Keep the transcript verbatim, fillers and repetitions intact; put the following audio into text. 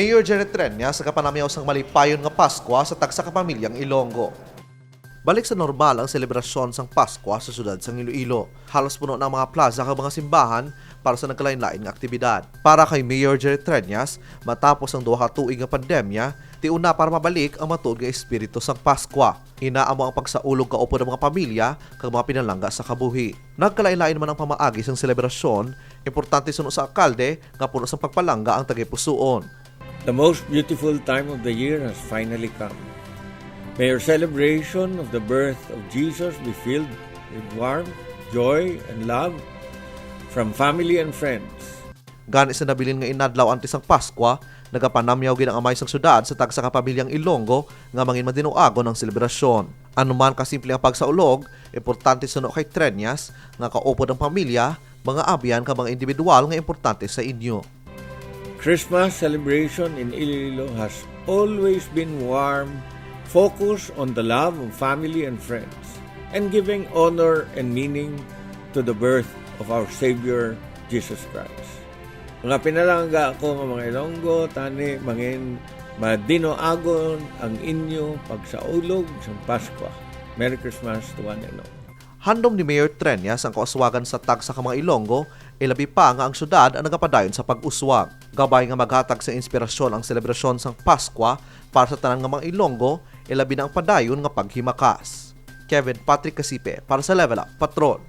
Mayor Jerry Treñas nagapanamyaw sang malipayon nga Paskwa sa tagsa ka pamilyang Ilonggo. Balik sa normal ang selebrasyon sang Paskwa sa siyudad sang Iloilo. Halos puno na ang mga plaza kag mga simbahan para sa nagkalain-lain nga aktibidad. Para kay Mayor Jerry Treñas, matapos ang duha ka tuig nga pandemya, tion na para mabalik ang matuod nga espiritu sang Paskwa. Ina amo ang pagsaulog kaupod ang mga pamilya kag mga pinalangga sa kabuhi. Nagkalain-lain man ang pamaagi sang selebrasyon, importante suno sa alkalde nga puno sang pagpalangga ang tagipusoon. The most beautiful time of the year has finally come. May your celebration of the birth of Jesus be filled with warmth, joy, and love from family and friends. Gani sa nabilin nga inadlaw antes sang Paskwa, nagapanamyaw gid ang amay sang syudad sa tagsa ka pamilyang Ilonggo nga mangin madinuagon ang selebrasyon. Ano man ka simple ang pagsaulog, importante suno kay Treñas nga kaupod ang pamilya, mga abyan kag mga individual nga importante sa inyo. Christmas celebration in Iloilo has always been warm, focused on the love of family and friends, and giving honor and meaning to the birth of our Savior, Jesus Christ. Mga pinalangga ko nga mga Ilonggo, tani mangin madinuagon ang inyo pagsaulog sang Paskwa. Merry Christmas to one and all. Handom ni Mayor Treñas ang kauswagan sa tagsa ka mga Ilonggo, ilabi pa nga ang syudad ang nagapadayon sa pag-uswag. Gabay nga maghatag sa inspirasyon ang selebrasyon sang Paskwa para sa tanan nga mga Ilonggo, ilabi na ang padayon nga paghimakas. Kevin Patrick Casipe para sa Level Up Patrol.